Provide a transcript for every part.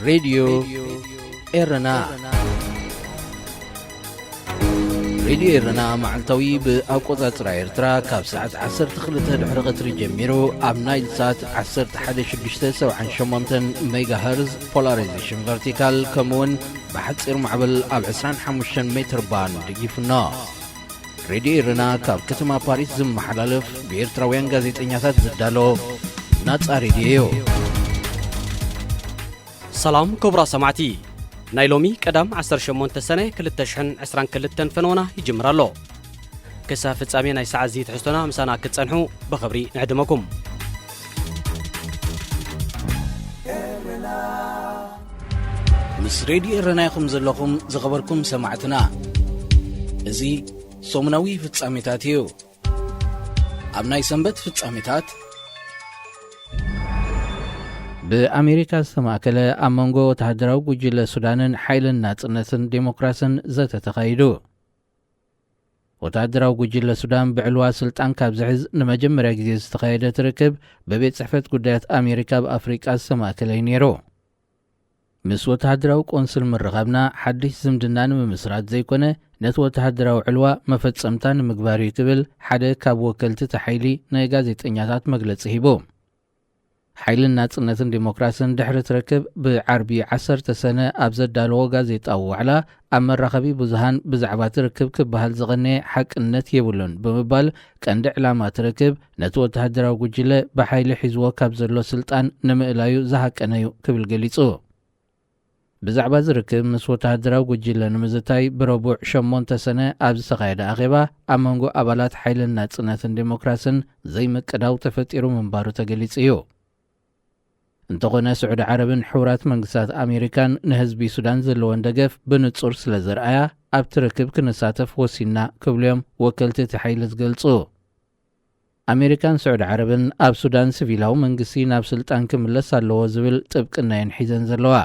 ሬድዮ ኤረና። ሬድዮ ኤረና መዓልታዊ ብኣቆጻጽራ ኤርትራ ካብ ሰዓት ዓሰርተ ክልተ ድሕሪ ቀትሪ ጀሚሩ ኣብ ናይል ሳት ዓሰርተ ሓደ ሽዱሽተ ሰብዓን ሸሞንተን ሜጋሃርዝ ፖላራይዜሽን ቨርቲካል፣ ከምኡውን ብሓጺር ማዕበል ኣብ ዕስራን ሓሙሽተን ሜትር ባንድ ይፍኖ። ሬድዮ ኤረና ካብ ከተማ ፓሪስ ዝመሓላለፍ ብኤርትራውያን ጋዜጠኛታት ዝዳሎ ናጻ ሬድዮ እዩ። ሰላም ክቡራት ሰማዕቲ፣ ናይ ሎሚ ቀዳም ዓሰርተ ሸሞንተ ሰነ ክልተ ሽሕን ዕስራን ክልተን ፈነወና ይጅምር ኣሎ። ክሳብ ፍጻሜ ናይ ሰዓት እዚ ትሕዝቶና ምሳና ክትጸንሑ ብኽብሪ ንዕድመኩም። ምስ ሬድዮ ኤረና ኢኹም ዘለኹም ዝኸበርኩም ሰማዕትና። እዚ ሰሙናዊ ፍጻሜታት እዩ። ኣብ ናይ ሰንበት ፍጻሜታት፣ ብኣሜሪካ ዝተማእከለ ኣብ መንጎ ወተሃደራዊ ጉጅለ ሱዳንን ሓይልን ናጽነትን ዴሞክራስን ዘተ ተኻይዱ። ወተሃደራዊ ጉጅለ ሱዳን ብዕልዋ ስልጣን ካብ ዝሕዝ ንመጀመርያ ግዜ ዝተኻየደ ትርክብ ብቤት ጽሕፈት ጉዳያት ኣሜሪካ ኣብ ኣፍሪቃ ዝተማእከለ እዩ ነይሩ። ምስ ወተሃደራዊ ቆንስል ምርኻብና ሓድሽ ዝምድና ንምምስራት ዘይኮነ፣ ነቲ ወተሃደራዊ ዕልዋ መፈጸምታ ንምግባር እዩ ክብል ሓደ ካብ ወከልቲ እቲ ሓይሊ ንጋዜጠኛታት መግለጺ ሂቡ። ሓይልን ናጽነትን ዴሞክራስን ድሕሪ ትርክብ ብዓርቢ ዓሰርተ ሰነ ኣብ ዘዳለዎ ጋዜጣዊ ዋዕላ፣ ኣብ መራኸቢ ብዙሃን ብዛዕባ ትርክብ ክበሃል ዝቐነየ ሓቅነት የብሉን ብምባል፣ ቀንዲ ዕላማ ትርክብ ነቲ ወተሃደራዊ ጉጅለ ብሓይሊ ሒዝዎ ካብ ዘሎ ስልጣን ንምእላዩ ዝሃቀነ እዩ ክብል ገሊጹ። ብዛዕባ ዝርክብ ምስ ወተሃደራዊ ጉጅለ ንምዝታይ ብረቡዕ ሸሞንተ ሰነ ኣብ ዝተኻየደ ኣኼባ ኣብ መንጎ ኣባላት ሓይልን ናጽነትን ዴሞክራስን ዘይምቅዳው ተፈጢሩ ምንባሩ ተገሊጹ እዩ። እንተኾነ ስዑዲ ዓረብን ሕቡራት መንግስታት ኣሜሪካን ንህዝቢ ሱዳን ዘለወን ደገፍ ብንጹር ስለ ዘርኣያ ኣብቲ ርክብ ክንሳተፍ ወሲንና ክብሉ እዮም ወከልቲ እቲ ሓይሊ ዝገልጹ። ኣሜሪካን ስዑዲ ዓረብን ኣብ ሱዳን ሲቪላዊ መንግስቲ ናብ ስልጣን ክምለስ ኣለዎ ዝብል ጥብቅና እየን ሒዘን ዘለዋ።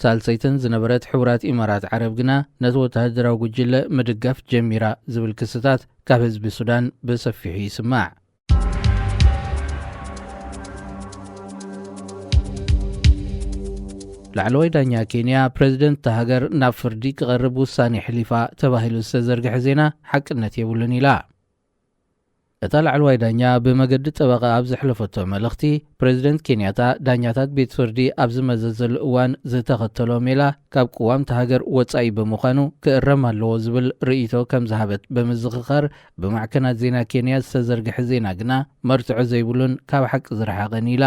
ሳልሰይተን ዝነበረት ሕቡራት ኢማራት ዓረብ ግና ነቲ ወተሃደራዊ ጉጅለ ምድጋፍ ጀሚራ ዝብል ክስታት ካብ ህዝቢ ሱዳን ብሰፊሑ ይስማዕ። ላዕለዋይ ዳኛ ኬንያ ፕሬዝደንት እታ ሃገር ናብ ፍርዲ ክቐርብ ውሳኔ ኣሕሊፋ ተባሂሉ ዝተዘርግሐ ዜና ሓቅነት የብሉን ኢላ። እታ ላዕለዋይ ዳኛ ብመገዲ ጠበቓ ኣብ ዘሕለፈቶ መልእኽቲ፣ ፕሬዝደንት ኬንያታ ዳኛታት ቤት ፍርዲ ኣብ ዝመዘዘሉ እዋን ዝተኸተሎ ሜላ ካብ ቅዋም እታ ሃገር ወጻኢ ብምዃኑ ክእረም ኣለዎ ዝብል ርእይቶ ከም ዝሃበት ብምዝኽኻር፣ ብማዕከናት ዜና ኬንያ ዝተዘርግሐ ዜና ግና መርትዖ ዘይብሉን ካብ ሓቂ ዝረሓቐን ኢላ።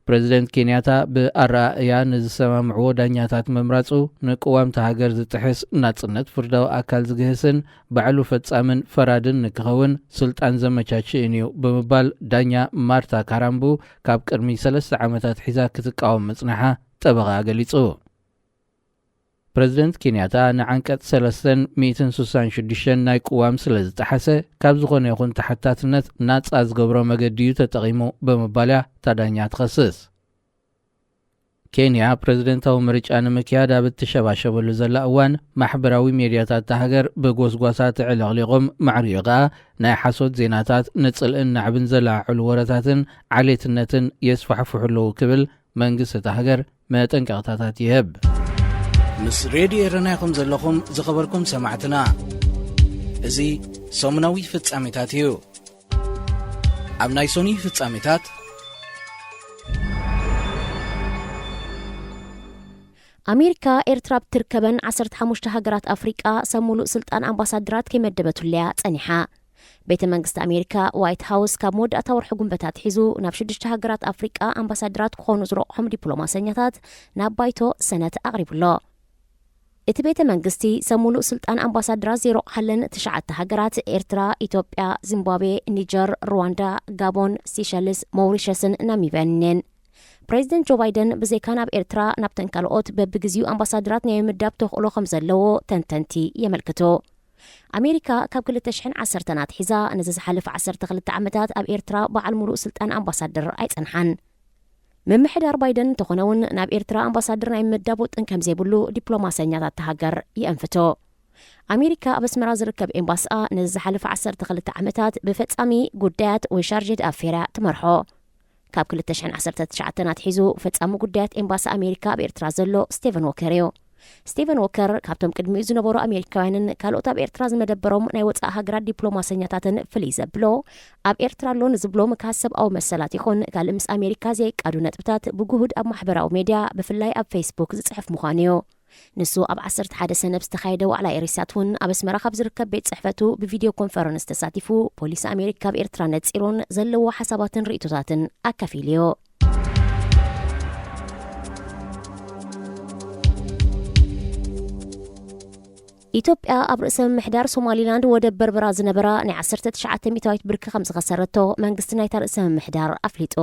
ፕሬዝደንት ኬንያታ ብኣረኣእያ ንዝሰማምዕዎ ዳኛታት ምምራጹ ንቅዋም እታ ሃገር ዝጥሕስ፣ ናጽነት ፍርዳዊ ኣካል ዝግህስን ባዕሉ ፈጻምን ፈራድን ንክኸውን ስልጣን ዘመቻችእን እዩ ብምባል ዳኛ ማርታ ካራምቡ ካብ ቅድሚ ሰለስተ ዓመታት ሒዛ ክትቃወም ምጽናሓ ጠበቓኣ ገሊጹ። ፕረዚደንት ኬንያታ ንዓንቀጽ ሰለስተን ሚእትን ስሳን ሽዱሽተን ናይ ቅዋም ስለ ዝጠሓሰ፣ ካብ ዝኾነ ይኹን ተሓታትነት ናጻ ዝገብሮ መገዲ እዩ ተጠቒሙ ብምባል እያ እታ ዳኛ ትኸስስ። ኬንያ ፕረዚደንታዊ ምርጫ ንምክያድ ኣብ እትሸባሸበሉ ዘላ እዋን፣ ማሕበራዊ ሜድያታት እታ ሃገር ብጎስጓሳት ኣዕለቕሊቖም፣ ማዕሪኡ ከኣ ናይ ሓሶት ዜናታት፣ ንጽልእን ናዕብን ዘለዓዕሉ ወረታትን ዓሌትነትን የስፋሕፍሑ ኣለዉ ክብል መንግስቲ እታ ሃገር መጠንቀቕታታት ይህብ። ምስ ሬድዮ ኤረና ኢኹም ዘለኹም ዝኸበርኩም ሰማዕትና። እዚ ሰሙናዊ ፍጻሜታት እዩ። ኣብ ናይ ሰኑይ ፍጻሜታት፣ ኣሜሪካ ኤርትራ ኣብ ትርከበን ዓሰርተ ሓሙሽተ ሃገራት ኣፍሪቃ ሰብ ሙሉእ ስልጣን ኣምባሳደራት ከይመደበትሉ እያ ጸኒሓ። ቤተ መንግስቲ ኣሜሪካ ዋይት ሃውስ ካብ መወዳእታ ወርሒ ጉንበት ኣትሒዙ ናብ ሽዱሽተ ሃገራት ኣፍሪቃ ኣምባሳደራት ክኾኑ ዝረቑሖም ዲፕሎማሰኛታት ናብ ባይቶ ሰነት ኣቕሪቡ ኣሎ። እቲ ቤተ መንግስቲ ሰብ ሙሉእ ስልጣን ኣምባሳደራት ዘይረቑሓለን ትሽዓተ ሃገራት ኤርትራ፣ ኢትዮጵያ፣ ዚምባብዌ፣ ኒጀር፣ ሩዋንዳ፣ ጋቦን፣ ሲሸልስ፣ ሞሪሸስን ናሚብያን እየን። ፕሬዚደንት ጆ ባይደን ብዘይካ ናብ ኤርትራ ናብተን ካልኦት በብግዜኡ ኣምባሳደራት ናይ ምምዳብ ተኽእሎ ከም ዘለዎ ተንተንቲ የመልክቱ። ኣሜሪካ ካብ ክልተ ሽሕን ዓሰርተን ኣትሒዛ ነዚ ዝሓለፈ ዓሰርተ ክልተ ዓመታት ኣብ ኤርትራ በዓል ሙሉእ ስልጣን ኣምባሳደር ኣይጸንሓን። ምምሕዳር ባይደን እንተኾነ እውን ናብ ኤርትራ ኣምባሳደር ናይ ምምዳብ ውጥን ከም ዘይብሉ ዲፕሎማሰኛታት እታ ሃገር የእንፍቶ። ኣሜሪካ ኣብ ኣስመራ ዝርከብ ኤምባስኣ ነዚ ዝሓለፈ ዓሰርተ ክልተ ዓመታት ብፈጻሚ ጉዳያት ወይ ሻርጀ ዳኣፌር እያ ትመርሖ። ካብ ክልተ ሽሕን ዓሰርተ ትሽዓተን ኣትሒዙ ፈጻሚ ጉዳያት ኤምባሲ ኣሜሪካ ኣብ ኤርትራ ዘሎ ስቴቨን ዎከር እዩ። ስቴቨን ዎከር ካብቶም ቅድሚኡ ዝነበሩ ኣሜሪካውያንን ካልኦት ኣብ ኤርትራ ዝመደበሮም ናይ ወጻኢ ሃገራት ዲፕሎማሰኛታትን ፍልይ ዘብሎ፣ ኣብ ኤርትራ ኣሎ ንዝብሎ ምክሃስ ሰብኣዊ መሰላት ይኹን ካልእ ምስ ኣሜሪካ ዘይቃዱ ነጥብታት ብግሁድ ኣብ ማሕበራዊ ሜድያ፣ ብፍላይ ኣብ ፌስቡክ ዝጽሕፍ ምዃኑ እዩ። ንሱ ኣብ ዓሰርተ ሓደ ሰነ ብዝተኻየደ ዋዕላ ኤሪሳት እውን ኣብ ኣስመራ ካብ ዝርከብ ቤት ጽሕፈቱ ብቪድዮ ኮንፈረንስ ተሳቲፉ፣ ፖሊሲ ኣሜሪካ ኣብ ኤርትራ ነጺሩን ዘለዎ ሓሳባትን ርእይቶታትን ኣካፊሉ እዩ። ኢትዮጵያ ኣብ ርእሰ ምምሕዳር ሶማሊላንድ ወደብ በርበራ ዝነበራ ናይ ዓሰርተ ትሽዓተ ሚእታዊት ብርኪ ከም ዝኸሰረቶ መንግስቲ ናይታ ርእሰ ምምሕዳር ኣፍሊጡ።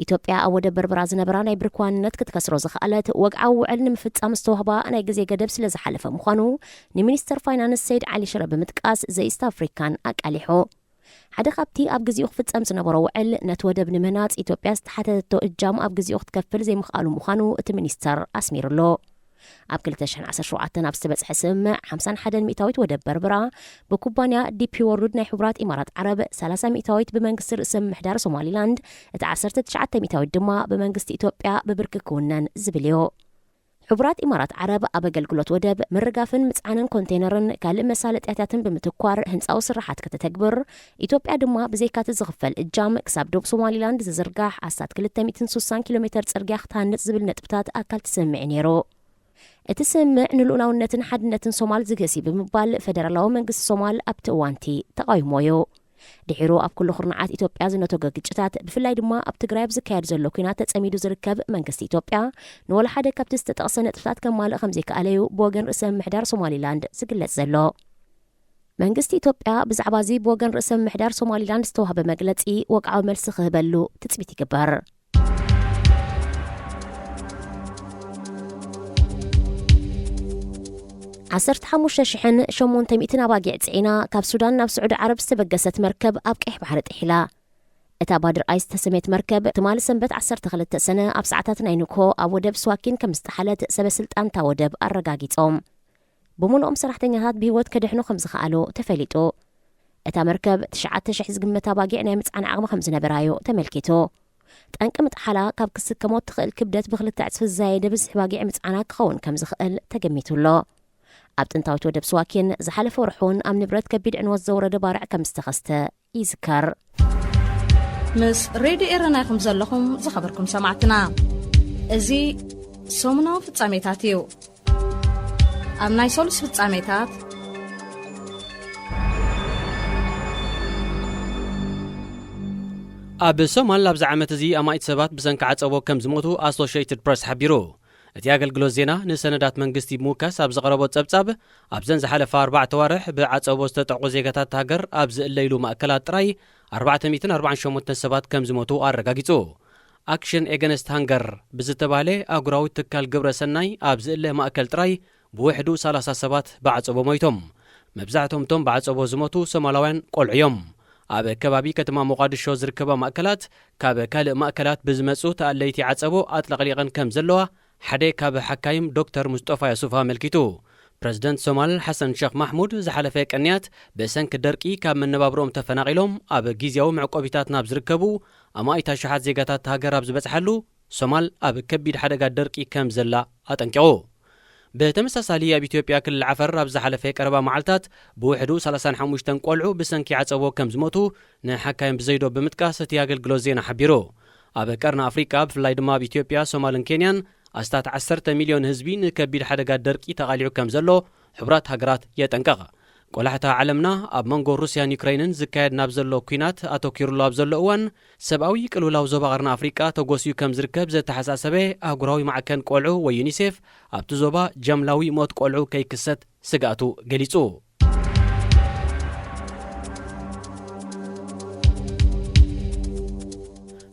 ኢትዮጵያ ኣብ ወደብ በርበራ ዝነበራ ናይ ብርኪ ዋንነት ክትከስሮ ዝኸኣለት ወግዓዊ ውዕል ንምፍጻም ዝተዋህባ ናይ ግዜ ገደብ ስለ ዝሓለፈ ምዃኑ ንሚኒስተር ፋይናንስ ሰይድ ዓሊ ሽረ ብምጥቃስ ዘ ኢስት ኣፍሪካን ኣቃሊሑ። ሓደ ካብቲ ኣብ ግዜኡ ክፍጸም ዝነበሮ ውዕል ነቲ ወደብ ንምህናጽ ኢትዮጵያ ዝተሓተተቶ እጃም ኣብ ግዜኡ ክትከፍል ዘይምኽኣሉ ምዃኑ እቲ ሚኒስተር ኣስሚሩሉ። ኣብ ክልተ ሽሕን ዓሰርተ ሸውዓተን ኣብ ዝተበጽሐ ስምምዕ ሓምሳን ሓደን ሚእታዊት ወደብ በርበራ ብኩባንያ ዲፒ ወርልድ ናይ ሕቡራት ኢማራት ዓረብ፣ ሰላሳ ሚእታዊት ብመንግስቲ ርእሰ ምምሕዳር ሶማሊላንድ፣ እቲ ዓሰርተ ትሽዓተ ሚእታዊት ድማ ብመንግስቲ ኢትዮጵያ ብብርኪ ክውነን ዝብል እዩ። ሕቡራት ኢማራት ዓረብ ኣብ ኣገልግሎት ወደብ ምርጋፍን ምጽዓንን ኮንቴነርን ካልእ መሳለጥያታትን ብምትኳር ህንጻዊ ስራሓት ከተተግብር፣ ኢትዮጵያ ድማ ብዘይካቲ ዝኽፈል እጃም ክሳብ ዶብ ሶማሊላንድ ዝዝርጋሕ ኣስታት ክልተ ሚእትን ስሳን ኪሎ ሜተር ጽርግያ ክትሃንጽ ዝብል ነጥብታት ኣካል እቲ ስምምዕ እዩ ነይሩ። እቲ ስምምዕ ንልኡላውነትን ሓድነትን ሶማል ዝግህስ እዩ ብምባል ፈደራላዊ መንግስቲ ሶማል ኣብቲ እዋንቲ ተቓዊሞ እዩ። ድሒሩ ኣብ ኩሉ ኩርናዓት ኢትዮጵያ ዝነተጎ ግጭታት፣ ብፍላይ ድማ ኣብ ትግራይ ኣብ ዝካየድ ዘሎ ኲናት ተጸሚዱ ዝርከብ መንግስቲ ኢትዮጵያ፣ ንወላ ሓደ ካብቲ ዝተጠቕሰ ነጥብታት ከማልእ ከም ዘይከኣለ እዩ ብወገን ርእሰ ምምሕዳር ሶማሊላንድ ዝግለጽ ዘሎ። መንግስቲ ኢትዮጵያ ብዛዕባ እዚ ብወገን ርእሰ ምምሕዳር ሶማሊላንድ ዝተዋህበ መግለጺ ወግዓዊ መልሲ ክህበሉ ትጽቢት ይግበር። ዓሰርተ ሓሙሽተ ሽሕን ሸሞንተ ሚእትን ኣባጊዕ ጽዒና ካብ ሱዳን ናብ ስዑዲ ዓረብ ዝተበገሰት መርከብ ኣብ ቀይሕ ባሕሪ ጥሒላ። እታ ባድር ኣይስ ዝተሰመየት መርከብ ትማሊ ሰንበት ዓሰርተ ክልተ ሰነ ኣብ ሰዓታት ናይ ንግሆ ኣብ ወደብ ስዋኪን ከም ዝጠሓለት ሰበ ስልጣን እታ ወደብ ኣረጋጊጾም። ብምሉኦም ሰራሕተኛታት ብህይወት ከድሕኑ ከም ዝኸኣሉ ተፈሊጡ። እታ መርከብ ትሽዓተ ሽሕ ዝግመት ኣባጊዕ ናይ ምጽዓን ዓቕሚ ከም ዝነበራዮ ተመልኪቱ። ጠንቂ ምጥሓላ ካብ ክስከሞ እትኽእል ክብደት ብክልተ ዕጽፊ ዝዛየደ ብዝሒ ባጊዕ ምጽዓና ክኸውን ከም ዝኽእል ተገሚቱ ኣሎ። ኣብ ጥንታዊት ወደብ ስዋኪን ዝሓለፈ ወርሒ እውን ኣብ ንብረት ከቢድ ዕንወት ዘውረደ ባርዕ ከም ዝተኸስተ ይዝከር። ምስ ሬድዮ ኤረና ኢኹም ዘለኹም ዝኸበርኩም ሰማዕትና። እዚ ሰሙናዊ ፍጻሜታት እዩ። ኣብ ናይ ሰሉስ ፍጻሜታት፣ ኣብ ሶማል ኣብዚ ዓመት እዚ ኣማኢት ሰባት ብሰንኪ ዓጸቦ ከም ዝሞቱ ኣሶሽየትድ ፕረስ ሓቢሩ። እቲ ኣገልግሎት ዜና ንሰነዳት መንግስቲ ብምውካስ ኣብ ዘቕረቦ ጸብጻብ፣ ኣብዘን ዝሓለፋ ኣርባዕተ ኣዋርሕ ብዓጸቦ ዝተጠቕዑ ዜጋታት ሃገር ኣብ ዝእለይሉ ማእከላት ጥራይ ኣርባዕተ ሚእትን ኣርባዓን ሸሞንተን ሰባት ከም ዝሞቱ ኣረጋጊጹ። ኣክሽን ኤገንስት ሃንገር ብዝተባህለ ኣህጉራዊ ትካል ግብረ ሰናይ ኣብ ዝእለ ማእከል ጥራይ ብውሕዱ ሰላሳ ሰባት ብዓጸቦ ሞይቶም። መብዛሕትኦም እቶም ብዓጸቦ ዝሞቱ ሶማላውያን ቆልዑ እዮም። ኣብ ከባቢ ከተማ ሞቓድሾ ዝርከባ ማእከላት፣ ካብ ካልእ ማእከላት ብዝመጹ ተኣለይቲ ዓጸቦ ኣጥለቕሊቐን ከም ዘለዋ ሓደ ካብ ሓካይም ዶክተር ሙስጦፋ የሱፍ ኣመልኪቱ። ፕረዚደንት ሶማል ሓሰን ሸኽ ማሕሙድ ዝሓለፈ ቀንያት ብሰንኪ ደርቂ ካብ መነባብሮኦም ተፈናቒሎም ኣብ ግዝያዊ መዕቆቢታት ናብ ዝርከቡ ኣማኢት ኣሽሓት ዜጋታት ሃገር ኣብ ዝበጽሓሉ፣ ሶማል ኣብ ከቢድ ሓደጋ ደርቂ ከም ዘላ ኣጠንቂቑ። ብተመሳሳሊ ኣብ ኢትዮጵያ ክልል ዓፈር ኣብ ዝሓለፈ ቀረባ መዓልታት ብውሕዱ ሰላሳን ሓሙሽተን ቆልዑ ብሰንኪ ዓጸቦ ከም ዝሞቱ ንሓካይም ብዘይዶ ብምጥቃስ እቲ ኣገልግሎት ዜና ሓቢሩ። ኣብ ቀርኒ ኣፍሪቃ ብፍላይ ድማ ኣብ ኢትዮጵያ፣ ሶማልን ኬንያን ኣስታት ዓሰርተ ሚልዮን ህዝቢ ንከቢድ ሓደጋ ደርቂ ተቓሊዑ ከም ዘሎ ሕቡራት ሃገራት የጠንቅቕ። ቆላሕታ ዓለምና ኣብ መንጎ ሩስያን ዩክረይንን ዝካየድ ናብ ዘሎ ኲናት ኣተኲሩሉ ኣብ ዘሎ እዋን፣ ሰብኣዊ ቅልውላው ዞባ ቀርኒ ኣፍሪቃ ተጎስዩ ከም ዝርከብ ዘተሓሳሰበ ኣህጉራዊ ማዕከን ቆልዑ ወይ ዩኒሴፍ፣ ኣብቲ ዞባ ጃምላዊ ሞት ቆልዑ ከይክሰት ስግኣቱ ገሊጹ።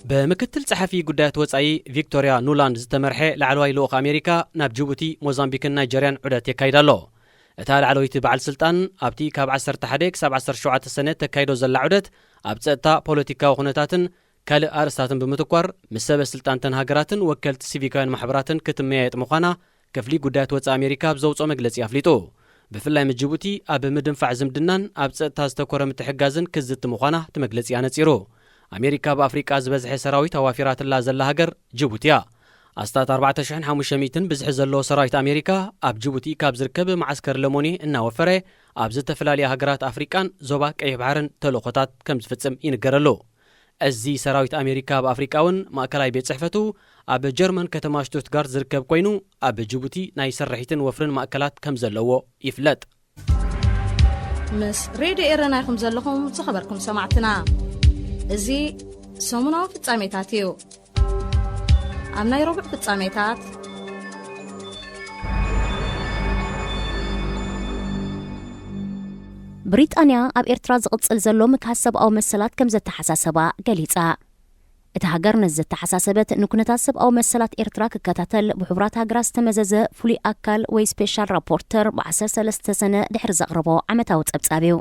ብምክትል ጸሓፊ ጉዳያት ወጻኢ ቪክቶርያ ኑላንድ ዝተመርሐ ላዕለዋይ ልኡኽ ኣሜሪካ ናብ ጅቡቲ፣ ሞዛምቢክን ናይጀርያን ዑደት የካይድ ኣሎ። እታ ላዕለወይቲ በዓል ስልጣን ኣብቲ ካብ ዓሰርተ ሓደ ክሳብ ዓሰርተ ሸውዓተ ሰነ ተካይዶ ዘላ ዑደት ኣብ ጸጥታ፣ ፖለቲካዊ ኩነታትን ካልእ ኣርእስታትን ብምትኳር ምስ ሰበ ስልጣንተን ሃገራትን ወከልቲ ሲቪካውያን ማሕበራትን ክትመያየጥ ምዃና ክፍሊ ጉዳያት ወጻኢ ኣሜሪካ ኣብ ዘውጽኦ መግለጺ ኣፍሊጡ። ብፍላይ ምስ ጅቡቲ ኣብ ምድንፋዕ ዝምድናን ኣብ ጸጥታ ዝተኮረ ምትሕግጋዝን ክትዝቲ ምዃና እቲ መግለጺ ኣነጺሩ። ኣሜሪካ ኣብ ኣፍሪቃ ዝበዝሐ ሰራዊት ኣዋፊራትላ ዘላ ሃገር ጅቡቲ እያ። ኣስታት ኣርባዕተ ሽሕን ሓሙሽተ ሚእትን ብዝሒ ዘለዎ ሰራዊት ኣሜሪካ ኣብ ጅቡቲ ካብ ዝርከብ መዓስከር ለሞኒ እናወፈረ ኣብ ዝተፈላለያ ሃገራት ኣፍሪቃን ዞባ ቀይሕ ባሕርን ተልእኾታት ከም ዝፍጽም ይንገረሉ። እዚ ሰራዊት ኣሜሪካ ኣብ ኣፍሪቃ እውን ማእከላይ ቤት ጽሕፈቱ ኣብ ጀርመን ከተማ ሽቱትጋርት ዝርከብ ኮይኑ፣ ኣብ ጅቡቲ ናይ ስርሒትን ወፍርን ማእከላት ከም ዘለዎ ይፍለጥ። ምስ ሬድዮ ኤረና ኢኹም ዘለኹም ዝኸበርኩም ሰማዕትና። እዚ ሰሙናዊ ፍጻሜታት እዩ። ኣብ ናይ ረቡዕ ፍጻሜታት፣ ብሪጣንያ ኣብ ኤርትራ ዝቕጽል ዘሎ ምክሃስ ሰብኣዊ መሰላት ከም ዘተሓሳሰባ ገሊጻ። እታ ሃገር ነዚ ዘተሓሳሰበት፣ ንኩነታት ሰብኣዊ መሰላት ኤርትራ ክከታተል ብሕቡራት ሃገራት ዝተመዘዘ ፍሉይ ኣካል ወይ ስፔሻል ራፖርተር ብ ዓሰርተ ሰለስተ ሰነ ድሕሪ ዘቕረቦ ዓመታዊ ጸብጻብ እዩ።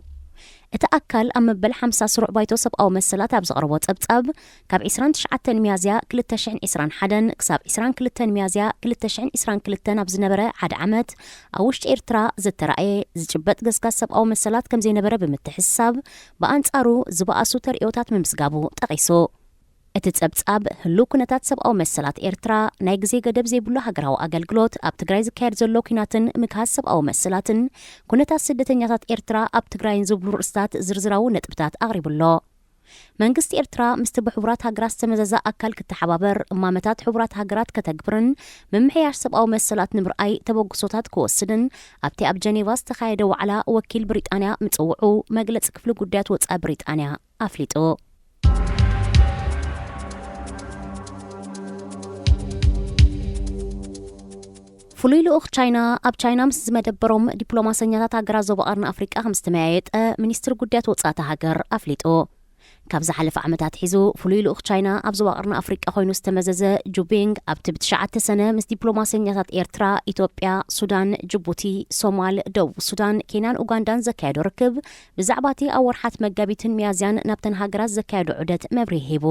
እቲ ኣካል ኣብ መበል ሓምሳ ስሩዕ ባይቶ ሰብኣዊ መሰላት ኣብ ዘቕረቦ ጸብጻብ፣ ካብ ዕስራን ትሽዓተን ሚያዝያ ክልተ ሽሕን ዕስራን ሓደን ክሳብ ዕስራን ክልተን ሚያዝያ ክልተ ሽሕን ዕስራን ክልተን ኣብ ዝነበረ ሓደ ዓመት፣ ኣብ ውሽጢ ኤርትራ ዝተራእየ ዝጭበጥ ገስጋስ ሰብኣዊ መሰላት ከም ዘይነበረ ብምትሕስሳብ፣ ብኣንጻሩ ዝበኣሱ ተርእዮታት ምምዝጋቡ ጠቒሱ። እቲ ጸብጻብ፣ ህሉው ኩነታት ሰብኣዊ መሰላት ኤርትራ፣ ናይ ግዜ ገደብ ዘይብሉ ሃገራዊ ኣገልግሎት፣ ኣብ ትግራይ ዝካየድ ዘሎ ኲናትን ምክሃስ ሰብኣዊ መሰላትን፣ ኩነታት ስደተኛታት ኤርትራ ኣብ ትግራይን ዝብሉ ርእስታት ዝርዝራዊ ነጥብታት ኣቕሪቡ ኣሎ። መንግስቲ ኤርትራ ምስቲ ብሕቡራት ሃገራት ዝተመዘዘ ኣካል ክተሓባበር፣ እማመታት ሕቡራት ሃገራት ከተግብርን ምምሕያሽ ሰብኣዊ መሰላት ንምርኣይ ተበግሶታት ክወስድን ኣብቲ ኣብ ጀኔቫ ዝተኻየደ ዋዕላ ወኪል ብሪጣንያ ምጽውዑ መግለጺ ክፍሊ ጉዳያት ወጻኢ ብሪጣንያ ኣፍሊጡ። ፍሉይ ልኡኽ ቻይና ኣብ ቻይና ምስ ዝመደበሮም ዲፕሎማሰኛታት ሃገራት ዞባ ቀርኒ ኣፍሪቃ ከም ዝተመያየጠ ሚኒስትሪ ጉዳያት ወጻኢ እታ ሃገር ኣፍሊጡ። ካብ ዝሓለፈ ዓመታት ሒዙ ፍሉይ ልኡኽ ቻይና ኣብ ዞባ ቀርኒ ኣፍሪቃ ኮይኑ ዝተመዘዘ ጁቢንግ፣ ኣብቲ ብትሽዓተ ሰነ ምስ ዲፕሎማሰኛታት ኤርትራ፣ ኢትዮጵያ፣ ሱዳን፣ ጅቡቲ፣ ሶማል፣ ደቡብ ሱዳን፣ ኬንያን ኡጋንዳን ዘካየዶ ርክብ፣ ብዛዕባ እቲ ኣብ ወርሓት መጋቢትን ሚያዝያን ናብተን ሃገራት ዘካየዶ ዑደት መብርሂ ሂቡ።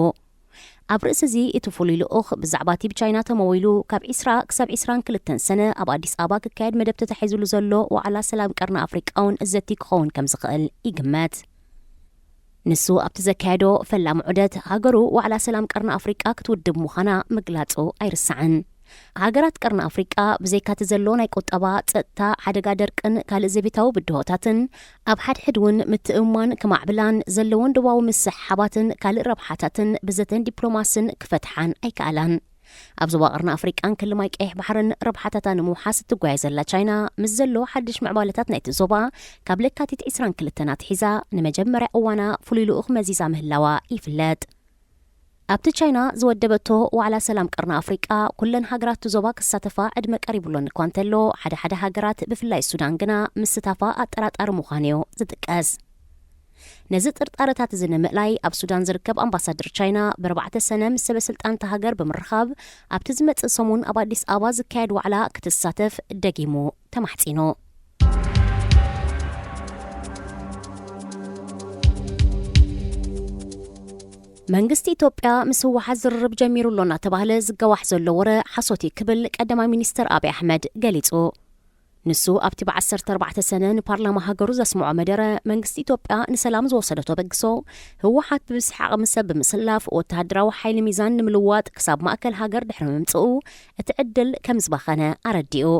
ኣብ ርእሲ እዚ፣ እቲ ፍሉይ ልኡኽ ብዛዕባ እቲ ብቻይና ተመዊሉ ካብ ዕስራ ክሳብ ዕስራን ክልተን ሰነ ኣብ ኣዲስ ኣበባ ክካየድ መደብ ተታሒዙሉ ዘሎ ዋዕላ ሰላም ቀርኒ ኣፍሪቃ እውን ዘቲ ክኸውን ከም ዝኽእል ይግመት። ንሱ ኣብቲ ዘካየዶ ፈላሚ ዑደት፣ ሃገሩ ዋዕላ ሰላም ቀርኒ ኣፍሪቃ ክትውድብ ምዃና ምግላጹ ኣይርሳዕን። ሃገራት ቀርኒ ኣፍሪቃ፣ ብዘይካቲ ዘሎ ናይ ቁጠባ፣ ጸጥታ፣ ሓደጋ ደርቅን ካልእ ዘቤታዊ ብድሆታትን፣ ኣብ ሓድሕድ እውን ምትእምማን ክማዕብላን፣ ዘለወን ዶባዊ ምስሕሓባትን ካልእ ረብሓታትን ብዘተን ዲፕሎማስን ክፈትሓን ኣይከኣላን። ኣብ ዞባ ቀርኒ ኣፍሪቃን ክሊ ማይ ቀይሕ ባሕርን ረብሓታታ ንምውሓስ እትጓየ ዘላ ቻይና፣ ምስ ዘሎ ሓድሽ ምዕባለታት ናይቲ ዞባ፣ ካብ ለካቲት ዕስራን ክልተን ኣትሒዛ ንመጀመርያ እዋና ፍሉይ ልኡኽ መዚዛ ምህላዋ ይፍለጥ። ኣብቲ ቻይና ዝወደበቶ ዋዕላ ሰላም ቀርኒ ኣፍሪቃ፣ ኩለን ሃገራት እቲ ዞባ ክሳተፋ ዕድመ ቀሪቡሎን እኳ እንተሎ፣ ሓደ ሓደ ሃገራት፣ ብፍላይ ሱዳን ግና፣ ምስታፋ ኣጠራጣሪ ምዃኑዮ ዝጥቀስ። ነዚ ጥርጣረታት እዚ ንምእላይ፣ ኣብ ሱዳን ዝርከብ ኣምባሳደር ቻይና፣ ብኣርባዕተ ሰነ ምስ ሰበ ስልጣን እታ ሃገር ብምርኻብ፣ ኣብቲ ዝመጽእ ሰሙን ኣብ ኣዲስ ኣበባ ዝካየድ ዋዕላ ክትሳተፍ ደጊሙ ተማሕጺኑ። መንግስቲ ኢትዮጵያ ምስ ህወሓት ዝርርብ ጀሚሩ ኣሎ እናተባህለ ዝገዋሕ ዘሎ ወረ ሓሶት እዩ ክብል ቀዳማይ ሚኒስትር ኣብይ ኣሕመድ ገሊጹ። ንሱ ኣብቲ ብ ዓሰርተ ኣርባዕተ ሰነ ንፓርላማ ሃገሩ ዘስምዖ መደረ፣ መንግስቲ ኢትዮጵያ ንሰላም ዝወሰዶ ተበግሶ፣ ህወሓት ብብዝሒ ዓቕሚ ሰብ ብምስላፍ ወተሃደራዊ ሓይሊ ሚዛን ንምልዋጥ ክሳብ ማእከል ሃገር ድሕሪ ምምጽኡ እቲ ዕድል ከም ዝባኸነ ኣረዲኡ።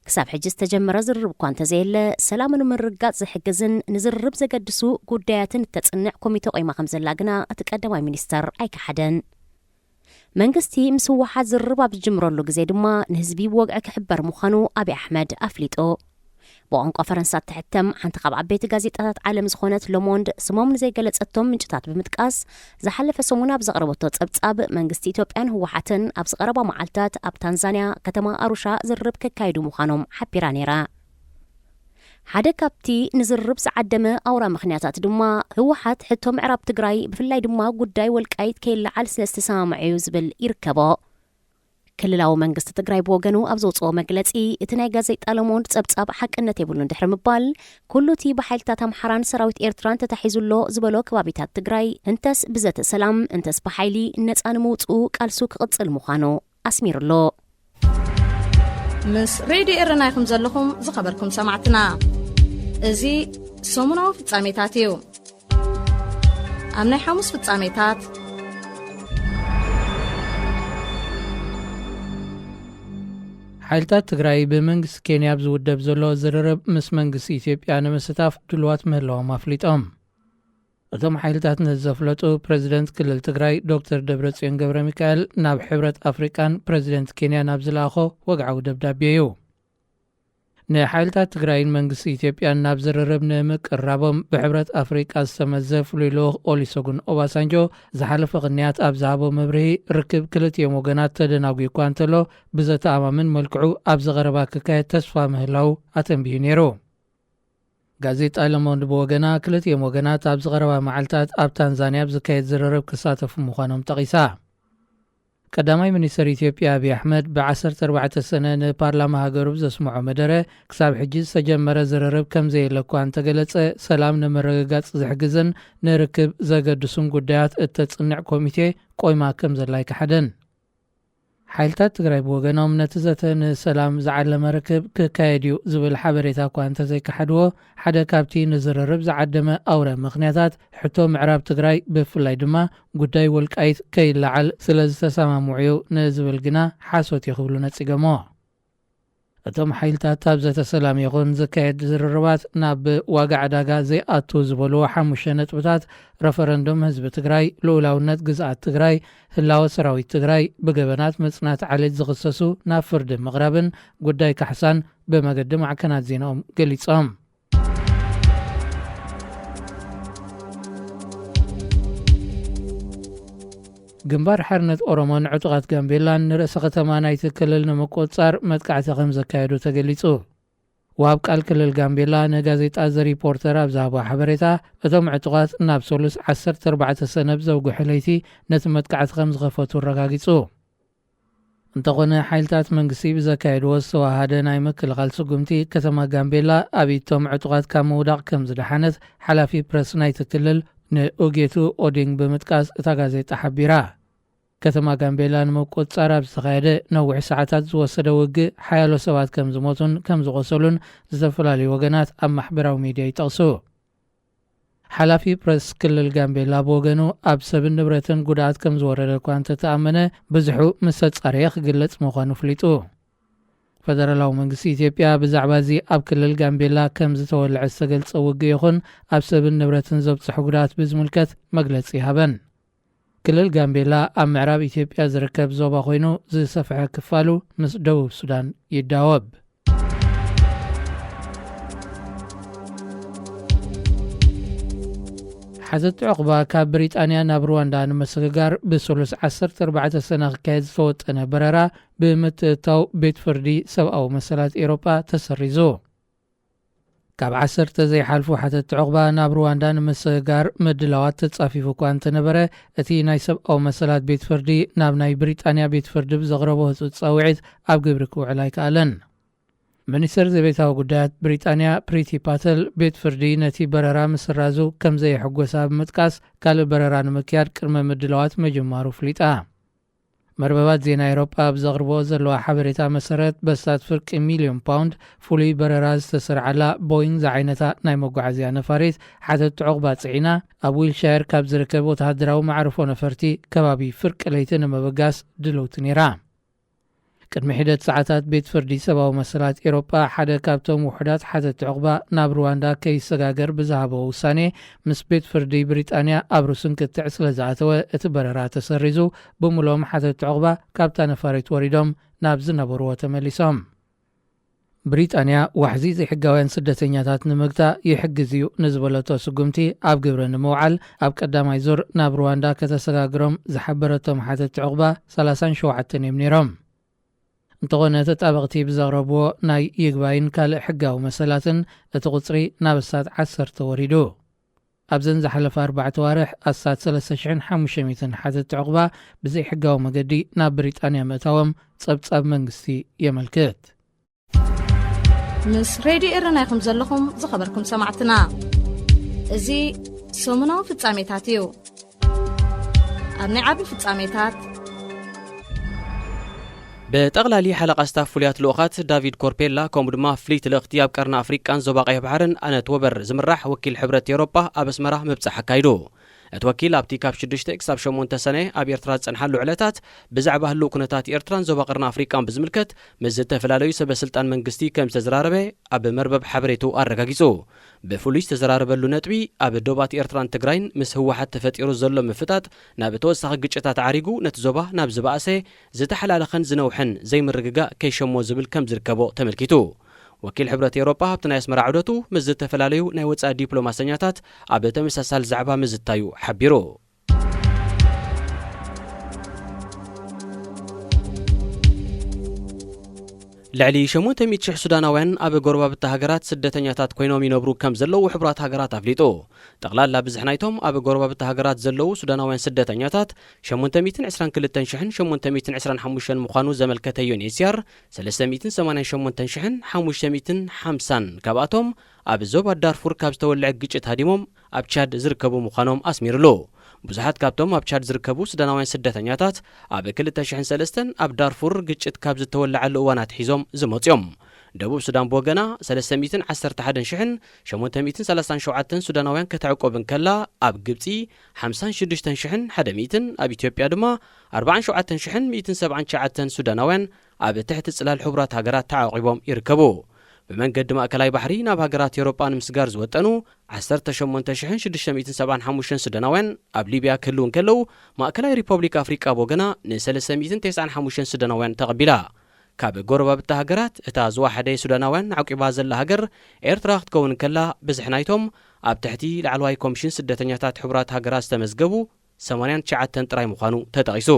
ክሳብ ሕጂ ዝተጀመረ ዝርርብ እኳ እንተዘየለ፣ ሰላም ንምርግጋጽ ዝሕግዝን ንዝርርብ ዘገድሱ ጉዳያትን እተጽንዕ ኮሚተ ቆይማ ከም ዘላ ግና እቲ ቀዳማይ ሚኒስተር ኣይከሓደን። መንግስቲ ምስ ህወሓት ዝርርብ ኣብ ዝጅምረሉ ግዜ ድማ ንህዝቢ ብወግዒ ክሕበር ምዃኑ ኣብይ ኣሕመድ ኣፍሊጡ። ብቋንቋ ፈረንሳ እትሕተም ሓንቲ ካብ ዓበይቲ ጋዜጣታት ዓለም ዝኾነት ሎሞንድ፣ ስሞም ንዘይገለጸቶም ምንጭታት ብምጥቃስ፣ ዝሓለፈ ሰሙን ኣብ ዘቕረበቶ ጸብጻብ፣ መንግስቲ ኢትዮጵያን ህወሓትን ኣብዚ ቀረባ መዓልታት ኣብ ታንዛንያ ከተማ ኣሩሻ ዝርርብ ከካይዱ ምዃኖም ሓቢራ ነይራ። ሓደ ካብቲ ንዝርርብ ዝዓደመ ኣውራ ምኽንያታት ድማ፣ ህወሓት ሕቶ ምዕራብ ትግራይ፣ ብፍላይ ድማ ጉዳይ ወልቃይት ከይለዓል ስለ ዝተሰማምዐ እዩ ዝብል ይርከቦ። ክልላዊ መንግስቲ ትግራይ ብወገኑ ኣብ ዘውፅኦ መግለፂ፣ እቲ ናይ ጋዜጣ ሎሞንድ ጸብጻብ ሓቅነት የብሉን ድሕሪ ምባል፣ ኩሉ እቲ ብሓይልታት ኣምሓራን ሰራዊት ኤርትራን ተታሒዙ ኣሎ ዝበሎ ከባቢታት ትግራይ፣ እንተስ ብዘተ ሰላም፣ እንተስ ብሓይሊ ነፃ ንምውፅኡ ቃልሱ ክቕፅል ምዃኑ ኣስሚሩሉ። ምስ ሬድዮ ኤረና ኢኹም ዘለኹም ዝኸበርኩም ሰማዕትና። እዚ ሰሙናዊ ፍጻሜታት እዩ። ኣብ ናይ ሓሙስ ፍጻሜታት፣ ሓይልታት ትግራይ ብመንግስቲ ኬንያ ኣብ ዝውደብ ዘሎ ዝርርብ ምስ መንግስቲ ኢትዮጵያ ንምስታፍ ድልዋት ምህላዎም ኣፍሊጦም። እቶም ሓይልታት ነዚ ዘፍለጡ ፕረዚደንት ክልል ትግራይ ዶክተር ደብረጽዮን ገብረ ሚካኤል ናብ ሕብረት ኣፍሪቃን ፕረዚደንት ኬንያ ናብ ዝለኣኾ ወግዓዊ ደብዳቤ እዩ። ንሓይልታት ትግራይን መንግስቲ ኢትዮጵያን ናብ ዝርርብ ንምቅራቦም ብሕብረት ኣፍሪቃ ዝተመዘ ፍሉይ ልኡኽ ኦሊሰጉን ኦባሳንጆ ዝሓለፈ ቅንያት ኣብ ዝሃቦ መብርሂ፣ ርክብ ክልቲኦም ወገናት ተደናጒ እኳ እንተሎ፣ ብዘተኣማምን መልክዑ ኣብዚ ቀረባ ክካየድ ተስፋ ምህላው ኣተንቢሁ ነይሩ። ጋዜጣ ለሞንድ ብወገና፣ ክልቲኦም ወገናት ኣብዚ ቀረባ መዓልታት ኣብ ታንዛንያ ኣብ ዝካየድ ዝርርብ ክሳተፉ ምዃኖም ጠቒሳ። ቀዳማይ ሚኒስተር ኢትዮጵያ ኣብይ ኣሕመድ ብ ዓሰርተ ኣርባዕተ ሰነ ንፓርላማ ሃገሩ ብዘስምዖ መደረ፣ ክሳብ ሕጂ ዝተጀመረ ዝርርብ ከም ዘየለ እኳ እንተገለጸ፣ ሰላም ንምርግጋጽ ዝሕግዝን ንርክብ ዘገድሱን ጉዳያት እተጽንዕ ኮሚቴ ቆይማ ከም ዘላ ኣይከሓደን። ሓይልታት ትግራይ ብወገኖም፣ ነቲ ዘተ ንሰላም ዝዓለመ ርክብ ክካየድ እዩ ዝብል ሓበሬታ እኳ እንተዘይከሓድዎ፣ ሓደ ካብቲ ንዝርርብ ዝዓደመ ኣውረ ምኽንያታት፣ ሕቶ ምዕራብ ትግራይ፣ ብፍላይ ድማ ጉዳይ ወልቃይት ከይለዓል ስለ ዝተሰማምዑ እዩ ንዝብል ግና ሓሶት እዩ ክብሉ ነጺጎሞ። እቶም ሓይልታት ኣብ ዘተ ሰላም ይኹን ዝካየድ ዝርርባት ናብ ዋጋ ዕዳጋ ዘይኣቱ ዝበልዎ ሓሙሽተ ነጥብታት፣ ረፈረንዱም ህዝቢ ትግራይ፣ ልኡላውነት ግዝኣት ትግራይ፣ ህላወ ሰራዊት ትግራይ፣ ብገበናት ምጽናት ዓሌት ዝኽሰሱ ናብ ፍርዲ ምቕራብን ጉዳይ ካሕሳን ብመገዲ ማዕከናት ዜናኦም ገሊጾም። ግንባር ሓርነት ኦሮሞን ዕጡቓት ጋምቤላን ንርእሰ ከተማ ናይቲ ክልል ንምቁጽጻር መጥቃዕቲ ከም ዘካየዱ ተገሊጹ። ወሃብ ቃል ክልል ጋምቤላ ንጋዜጣ ዘ ሪፖርተር ኣብ ዝሃቦ ሓበሬታ፣ እቶም ዕጡቓት ናብ ሰሉስ ዓሰርተ ኣርባዕተ ሰነ ብዘውግሐ ለይቲ ነቲ መጥቃዕቲ ከም ዝኸፈቱ ኣረጋጊጹ። እንተኾነ፣ ሓይልታት መንግስቲ ብዘካየድዎ ዝተዋሃደ ናይ ምክልኻል ስጉምቲ፣ ከተማ ጋምቤላ ኣብ ኢድ እቶም ዕጡቓት ካብ ምውዳቕ ከም ዝደሓነት ሓላፊ ፕረስ ናይቲ ክልል ንኡጌቱ ኦዲንግ ብምጥቃስ እታ ጋዜጣ ሓቢራ። ከተማ ጋምቤላ ንምቁጽጻር ኣብ ዝተኻየደ ነዊሕ ሰዓታት ዝወሰደ ውግእ፣ ሓያሎ ሰባት ከም ዝሞቱን ከም ዝቖሰሉን ዝተፈላለዩ ወገናት ኣብ ማሕበራዊ ሚድያ ይጠቕሱ። ሓላፊ ፕረስ ክልል ጋምቤላ ብወገኑ፣ ኣብ ሰብን ንብረትን ጉድኣት ከም ዝወረደ እኳ እንተተኣመነ፣ ብዝሑ ምስ ተጻረየ ክግለጽ ምዃኑ ኣፍሊጡ። ፈደራላዊ መንግስቲ ኢትዮጵያ ብዛዕባ እዚ ኣብ ክልል ጋምቤላ ከም ዝተወልዐ ዝተገልጸ ውግእ ይኹን ኣብ ሰብን ንብረትን ዘብጽሖ ጉድኣት ብዝምልከት መግለጺ ይሃበን። ክልል ጋምቤላ ኣብ ምዕራብ ኢትዮጵያ ዝርከብ ዞባ ኮይኑ፣ ዝሰፍሐ ክፋሉ ምስ ደቡብ ሱዳን ይዳወብ። ሓተት ዑቕባ ካብ ብሪጣንያ ናብ ሩዋንዳ ንምስግጋር ብሰሉስ ዓሰርተ ኣርባዕተ ሰነ ክካየድ ዝተወጠነ በረራ ብምትእትታው ቤት ፍርዲ ሰብኣዊ መሰላት ኤውሮጳ ተሰሪዙ። ካብ ዓሰርተ ዘይሓልፉ ሓተት ዑቕባ ናብ ሩዋንዳ ንምስግጋር ምድላዋት ተጻፊፉ እኳ እንተነበረ፣ እቲ ናይ ሰብኣዊ መሰላት ቤት ፍርዲ ናብ ናይ ብሪጣንያ ቤት ፍርዲ ብዘቕረቦ ህጹጽ ጻውዒት ኣብ ግብሪ ክውዕል ኣይከኣለን። ሚኒስተር ዘቤታዊ ጉዳያት ብሪጣንያ ፕሪቲ ፓተል፣ ቤት ፍርዲ ነቲ በረራ ምስራዙ ከም ዘየሐጎሳ ብምጥቃስ፣ ካልእ በረራ ንምክያድ ቅድመ ምድላዋት ምጅማሩ ኣፍሊጣ። መርበባት ዜና ኤውሮጳ ኣብ ዘቕርብኦ ዘለዋ ሓበሬታ መሰረት፣ በስታት ፍርቂ ሚልዮን ፓውንድ ፍሉይ በረራ ዝተሰርዓላ ቦይንግ ዝዓይነታ ናይ መጓዓዝያ ነፋሪት፣ ሓተት ዑቕባ ጽዒና፣ ኣብ ዊልሻየር ካብ ዝርከብ ወተሃደራዊ መዕርፎ ነፈርቲ ከባቢ ፍርቂ ለይቲ ንምብጋስ ድልውቲ ነይራ። ቅድሚ ሒደት ሰዓታት፣ ቤት ፍርዲ ሰብኣዊ መሰላት ኤውሮጳ ሓደ ካብቶም ውሑዳት ሓተት ዑቕባ ናብ ሩዋንዳ ከይሰጋገር ብዝሃቦ ውሳኔ፣ ምስ ቤት ፍርዲ ብሪጣንያ ኣብ ርሱን ክትዕ ስለ ዝኣተወ፣ እቲ በረራ ተሰሪዙ፣ ብምሉኦም ሓተት ዑቕባ ካብታ ነፋሪት ወሪዶም ናብ ዝነበርዎ ተመሊሶም። ብሪጣንያ ዋሕዚ ዘይሕጋውያን ስደተኛታት ንምግታእ ይሕግዝ እዩ ንዝበለቶ ስጉምቲ ኣብ ግብሪ ንምውዓል፣ ኣብ ቀዳማይ ዙር ናብ ሩዋንዳ ከተሰጋግሮም ዝሓበረቶም ሓተት ዑቕባ ሰላሳን ሸውዓተን እዮም ነይሮም። እንተኾነ፣ ተጣበቕቲ ብዘቕረብዎ ናይ ይግባይን ካልእ ሕጋዊ መሰላትን እቲ ቁጽሪ ናብ ኣስታት ዓሰርተ ወሪዱ። ኣብዘን ዝሓለፋ ኣርባዕተ ኣዋርሕ ኣስታት ሰለስተ ሽሕን ሓሙሽተ ሚእትን ሓተት ዑቕባ ብዘይሕጋዊ መገዲ ናብ ብሪጣንያ ምእታዎም ጸብጻብ መንግስቲ የመልክት። ምስ ሬድዮ ኤረና ኢኹም ዘለኹም ዝኸበርኩም ሰማዕትና። እዚ ሰሙናዊ ፍጻሜታት እዩ። ኣብ ናይ ዓቢ ፍጻሜታት፣ ብጠቕላሊ ሓለቓ ስታፍ ፍሉያት ልኡኻት ዳቪድ ኮርፔላ፣ ከምኡ ድማ ፍልይቲ ልእኽቲ ኣብ ቀርኒ ኣፍሪቃን ዞባ ቀይሕ ባሕርን ኣነት ወበር ዝምራሕ ወኪል ሕብረት ኤውሮጳ ኣብ ኣስመራ ምብጻሕ ኣካይዱ። እቲ ወኪል ኣብቲ ካብ ሽዱሽተ ክሳብ ሸሞንተ ሰነ ኣብ ኤርትራ ዝጸንሓሉ ዕለታት ብዛዕባ ህልው ኩነታት ኤርትራን ዞባ ቀርኒ ኣፍሪቃን ብዝምልከት ምስ ዝተፈላለዩ ሰበ ስልጣን መንግስቲ ከም ዝተዘራረበ ኣብ መርበብ ሓበሬቱ ኣረጋጊጹ። ብፍሉይ ዝተዘራረበሉ ነጥቢ ኣብ ዶባት ኤርትራን ትግራይን ምስ ህወሓት ተፈጢሩ ዘሎ ምፍጣጥ ናብ ተወሳኺ ግጭታት ዓሪጉ ነቲ ዞባ ናብ ዝበኣሰ ዝተሓላለኸን ዝነውሐን ዘይምርግጋእ ከይሸሞ ዝብል ከም ዝርከቦ ተመልኪቱ። ወኪል ሕብረት ኤውሮጳ ኣብቲ ናይ ኣስመራ ዑደቱ ምስ ዝተፈላለዩ ናይ ወጻኢ ዲፕሎማሰኛታት ኣብ ተመሳሳሊ ዛዕባ ምዝታዩ ሓቢሩ። ልዕሊ ሸሞንተ ሚእቲ ሽሕ ሱዳናውያን ኣብ ጎረባብቲ ሃገራት ስደተኛታት ኮይኖም ይነብሩ ከም ዘለዉ ሕቡራት ሃገራት ኣፍሊጡ። ጠቕላላ ብዝሒ ናይቶም ኣብ ጎረባብቲ ሃገራት ዘለዉ ሱዳናውያን ስደተኛታት ሸሞንተ ሚእትን ዕስራን ክልተን ሽሕን ሸሞንተ ሚእትን ዕስራን ሓሙሽተን ምዃኑ ዘመልከተ ዩኤንኤችሲኣር፣ ሰለስተ ሚእትን ሰማንያን ሸሞንተን ሽሕን ሓሙሽተ ሚእትን ሓምሳን ካብኣቶም ኣብ ዞባ ዳርፉር ካብ ዝተወልዐ ግጭት ሃዲሞም ኣብ ቻድ ዝርከቡ ምዃኖም ኣስሚሩሉ። ብዙሓት ካብቶም ኣብ ቻድ ዝርከቡ ሱዳናውያን ስደተኛታት ኣብ ክልተ ሽሕን ሰለስተን ኣብ ዳርፉር ግጭት ካብ ዝተወለዓሉ እዋን ኣትሒዞም ዝመጹ እዮም። ደቡብ ሱዳን ብወገና ሰለስተ ሚእትን ዓሰርተ ሓደን ሽሕን ሸሞንተ ሚእትን ሰላሳን ሸውዓተን ሱዳናውያን ከተዕቁብ እንከላ፣ ኣብ ግብጺ ሓምሳን ሽዱሽተን ሽሕን ሓደ ሚእትን፣ ኣብ ኢትዮጵያ ድማ ኣርባዓን ሸውዓተን ሽሕን ሚእትን ሰብዓን ትሽዓተን ሱዳናውያን ኣብ ትሕቲ ጽላል ሕቡራት ሃገራት ተዓቂቦም ይርከቡ። ብመንገዲ ማእከላይ ባሕሪ ናብ ሃገራት ኤውሮጳ ንምስጋር ዝወጠኑ ዓሰርተ ሸሞንተ ሽሕን ሽዱሽተ ሚእትን ሰብዓን ሓሙሽተን ሱዳናውያን ኣብ ሊብያ ክህልዉ እንከለዉ፣ ማእከላይ ሪፐብሊክ ኣፍሪቃ ብወገና ንሰለስተ ሚእትን ተስዓን ሓሙሽተን ሱዳናውያን ተቐቢላ። ካብ ጎረባብቲ ሃገራት እታ ዝወሓደ ሱዳናውያን ዓቂባ ዘላ ሃገር ኤርትራ ክትከውን እንከላ፣ ብዝሒ ናይቶም ኣብ ትሕቲ ላዕለዋይ ኮሚሽን ስደተኛታት ሕቡራት ሃገራት ዝተመዝገቡ ሰማንያን ትሽዓተን ጥራይ ምዃኑ ተጠቒሱ።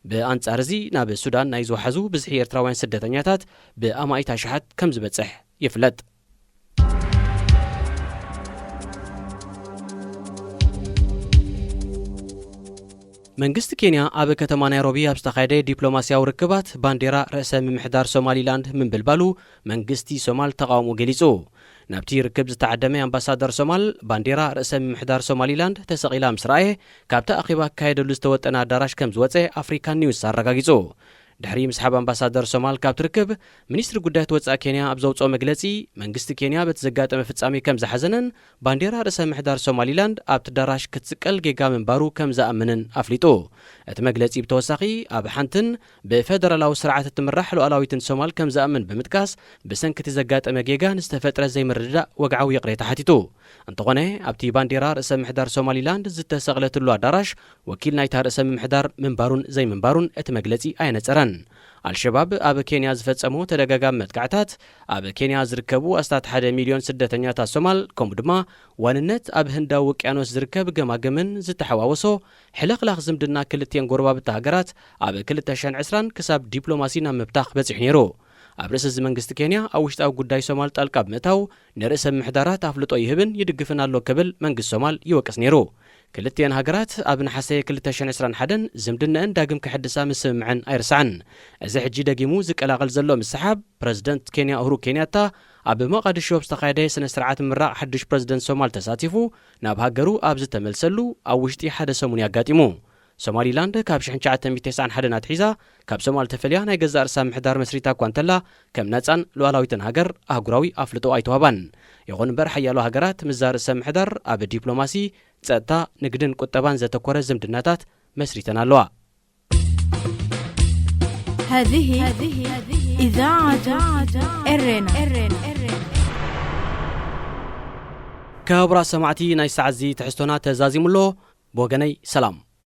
ብኣንጻር እዚ፣ ናብ ሱዳን ናይ ዝወሓዙ ብዝሒ ኤርትራውያን ስደተኛታት ብኣማኢት ኣሽሓት ከም ዝበጽሕ ይፍለጥ። መንግስቲ ኬንያ ኣብ ከተማ ናይሮቢ ኣብ ዝተኻየደ ዲፕሎማስያዊ ርክባት ባንዴራ ርእሰ ምምሕዳር ሶማሊላንድ ምንብልባሉ መንግስቲ ሶማል ተቓውሞ ገሊጹ። ናብቲ ርክብ ዝተዓደመ ኣምባሳደር ሶማል፣ ባንዴራ ርእሰ ምምሕዳር ሶማሊላንድ ተሰቒላ ምስ ረኣየ፣ ካብቲ ኣኼባ ክካየደሉ ዝተወጠነ ኣዳራሽ ከም ዝወጸ ኣፍሪካን ኒውስ ኣረጋጊጹ። ድሕሪ ምስሓብ ኣምባሳደር ሶማል ካብቲ ርክብ፣ ሚኒስትሪ ጉዳያት ወጻኢ ኬንያ ኣብ ዘውጽኦ መግለጺ፣ መንግስቲ ኬንያ በቲ ዘጋጠመ ፍጻሜ ከም ዝሓዘነን ባንዴራ ርእሰ ምሕዳር ሶማሊላንድ ኣብቲ ኣዳራሽ ክትስቀል ጌጋ ምንባሩ ከም ዝኣምንን ኣፍሊጡ። እቲ መግለጺ ብተወሳኺ፣ ኣብ ሓንትን ብፌደራላዊ ስርዓት እትምራሕ ሉዓላዊትን ሶማል ከም ዝኣምን ብምጥቃስ፣ ብሰንኪ እቲ ዘጋጠመ ጌጋ ንዝተፈጥረ ዘይምርድዳእ ወግዓዊ ይቕሬታ ሓቲቱ። እንተኾነ፣ ኣብቲ ባንዴራ ርእሰ ምሕዳር ሶማሊላንድ ዝተሰቕለትሉ ኣዳራሽ ወኪል ናይታ ርእሰ ምምሕዳር ምንባሩን ዘይምንባሩን እቲ መግለጺ ኣየነጸረን። ኣልሸባብ ኣብ ኬንያ ዝፈጸሞ ተደጋጋሚ መጥቃዕታት፣ ኣብ ኬንያ ዝርከቡ ኣስታት ሓደ ሚልዮን ስደተኛታት ሶማል፣ ከምኡ ድማ ዋንነት ኣብ ህንዳዊ ውቅያኖስ ዝርከብ ገማግምን ዝተሓዋወሶ ሕልኽላኽ ዝምድና ክልቲኤን ጎረባብቲ ሃገራት ኣብ ክልተ ሽሕን ዕስራን ክሳብ ዲፕሎማሲ ናብ ምብታኽ በጺሑ ነይሩ። ኣብ ርእሲ እዚ መንግስቲ ኬንያ ኣብ ውሽጣዊ ጉዳይ ሶማል ጣልቃ ብምእታው ንርእሰ ምምሕዳራት ኣፍልጦ ይህብን ይድግፍን ኣሎ ክብል መንግስቲ ሶማል ይወቅስ ነይሩ። ክልቲኤን ሃገራት ኣብ ነሓሰ ክልተ ሽሕን ዕስራን ሓደን ዝምድነአን ዳግም ክሕድሳ ምስምምዐን ኣይርሳዕን። እዚ ሕጂ ደጊሙ ዝቀላቐል ዘሎ ምስሓብ፣ ፕረዚደንት ኬንያ ኡሁሩ ኬንያታ ኣብ ሞቓዲሾ ኣብ ዝተኻየደ ስነ ስርዓት ምምራቕ ሓድሽ ፕረዚደንት ሶማል ተሳቲፉ ናብ ሃገሩ ኣብ ዝተመልሰሉ ኣብ ውሽጢ ሓደ ሰሙን እዩ ኣጋጢሙ። ሶማሊላንድ ካብ ሽሕን ትሽዓተ ሚእትን ተስዓን ሓደን ኣትሒዛ ካብ ሶማል ተፈልያ ናይ ገዛእ ርእሳ ምሕዳር መስሪታ እኳ እንተላ፣ ከም ነጻን ሉዓላዊትን ሃገር ኣህጉራዊ ኣፍልጦ ኣይተዋህባን። ይኹን እምበር፣ ሓያሎ ሃገራት ምስዛ ርእሰ ምሕዳር ኣብ ዲፕሎማሲ፣ ጸጥታ፣ ንግድን ቁጠባን ዘተኮረ ዝምድናታት መስሪተን ኣለዋ። هذه إذاعة إرينا. ክቡራት ሰማዕቲ፣ ናይ ሰዓት እዚ ትሕዝቶና ተዛዚሙ ኣሎ። ብወገነይ ሰላም።